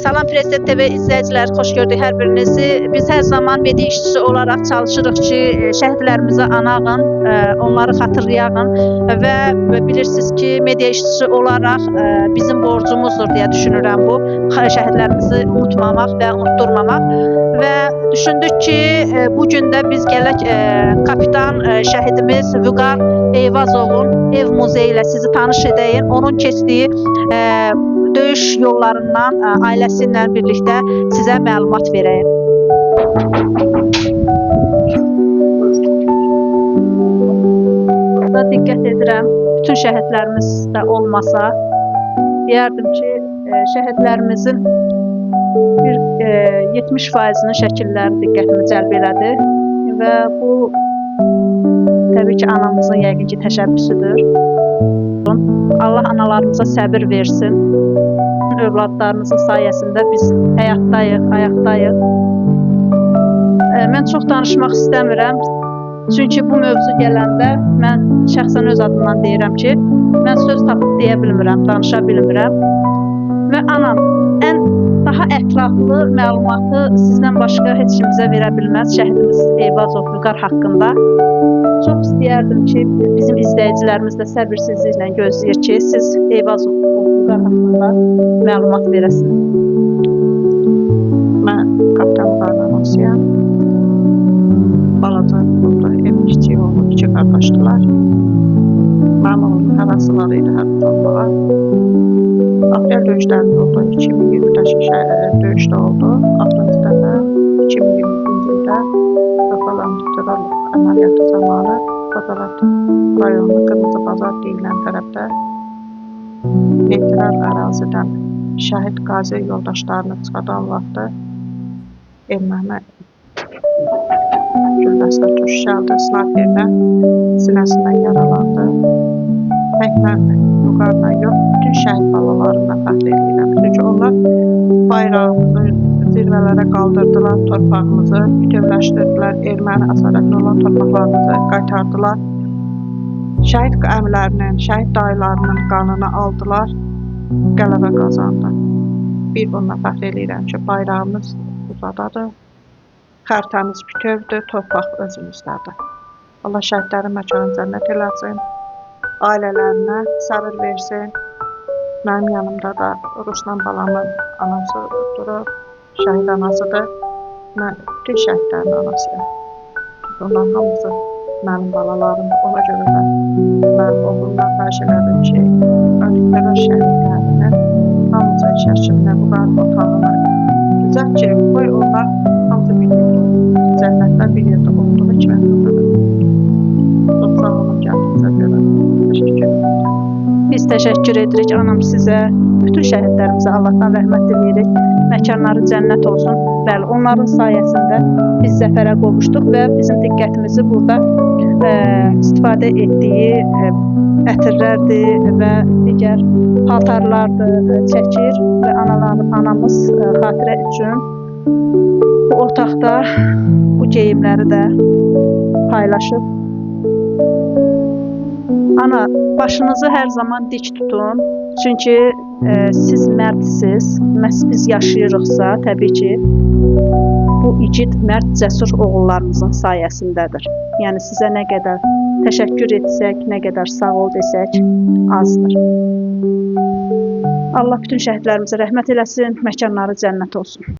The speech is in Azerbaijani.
Salam Prezident TV izləyicilər, xoş gördük hər birinizi. Biz hər zaman media işçisi olaraq çalışırıq ki, şəhidlərimizi anağın, onları xatırlayağın və bilirsiniz ki, media işçisi olaraq bizim borcumuzdur deyə düşünürəm bu şəhidlərimizi unutmamaq və unutdurmamaq və düşündük ki, bu gün də biz gələk kapitan şəhidimiz Vüqar Eyvazovun ev muzeyi ilə sizi tanış edəyim. Onun keçdiyi döyüş yollarından ailəsi ilə birlikdə sizə məlumat verəyim. Burada diqqət edirəm, bütün şəhidlərimiz də olmasa, deyərdim ki, şəhidlərimizin bir 70%-nin şəkilləri diqqətimi cəlb elədi və bu təbii ki, anamızın yəqin ki, təşəbbüsüdür. Allah analarımıza səbir versin. Övladlarımızın sayəsində biz həyatdayıq, ayaqdayıq. Mən çox danışmaq istəmirəm. Çünki bu mövzu gələndə mən şəxsən öz adımdan deyirəm ki, mən söz tapıb deyə bilmirəm, danışa bilmirəm. Və anam, ən daha ətraflı məlumatı sizdən başqa heç kim bizə verə bilməz şəhidimiz Eyvazov Vüqar haqqında. Çox istəyərdim ki, bizim izləyicilərimiz də səbirsizliklə gözləyir ki, siz Eyvazov Vüqar haqqında məlumat verəsiniz. Mən kapitan Vüqarın anasıyam. Balaca burada evin kiçik oğlu, iki qardaşdılar. Mənim oğlumun həvəsi var idi hərbici olmağa. Aprel döyüşlərində oldu, 2020-də döyüşdə oldu. 6-cı dəfə 2022-ci ildə Qafqaz antiterror əməliyyatı zamanı Xocavənd rayonu Qırmızı Bazar deyilən tərəfdə neytral ərazidən şəhid qazi yoldaşlarını çıxardan vaxtı erməni gülləsinə tuş gəldi, snayperlə sinəsindən yaralandı. Tək mən Vüqarla yox, bütün şəhid balalarımla fəxr edirəm. Çünki onlar bayrağımızı zirvələrə qaldırdılar, torpağımızı bütövləşdirdilər, erməni əsarətində olan torpaqlarımızı qaytardılar. Şəhid əmilərinin, şəhid dayılarının qanını aldılar, qələbə qazandı. Bir bununla fəxr eləyirəm ki, bayrağımız uzadadır, xəritəmiz bütövdür, torpaq özümüzdədir. Allah şəhidlərin məkanını cənnət eləsin, ailələrinə səbir versin. Mənim yanımda da Ruslan balamın anası durur, şəhid anasıdır. Mən bütün şəhidlərin anasıyam. Onların hamısı mənim balalarımdır. Ona görə də mən oğlumdan xahiş elədim ki, antiterror şəhidlərinin hamısı şəklində Vüqarın otağını düzəlt ki, qoy onlar hamısı bir yerdə olsun. Cənnətdə bir yerdə olduğu kimi burada da. Çox sağ olun gəldiyinizə görə. Təşəkkür edirəm. Biz təşəkkür edirik anam sizə, bütün şəhidlərimizə Allahdan rəhmət diləyirik. Məkanları cənnət olsun. Bəli, onların sayəsində biz zəfərə qovuşduq və bizim diqqətimizi burada istifadə etdiyi ətirlərdir və digər paltarlardır çəkir və anamız xatirə üçün bu otaqda bu geyimləri də paylaşıb. Ana, başınızı hər zaman dik tutun. Çünki siz mərdsiniz. Məhz biz yaşayırıqsa, təbii ki, bu igid, mərd, cəsur oğullarımızın sayəsindədir. Yəni sizə nə qədər təşəkkür etsək, nə qədər sağ ol desək, azdır. Allah bütün şəhidlərimizə rəhmət eləsin, məkanları cənnət olsun.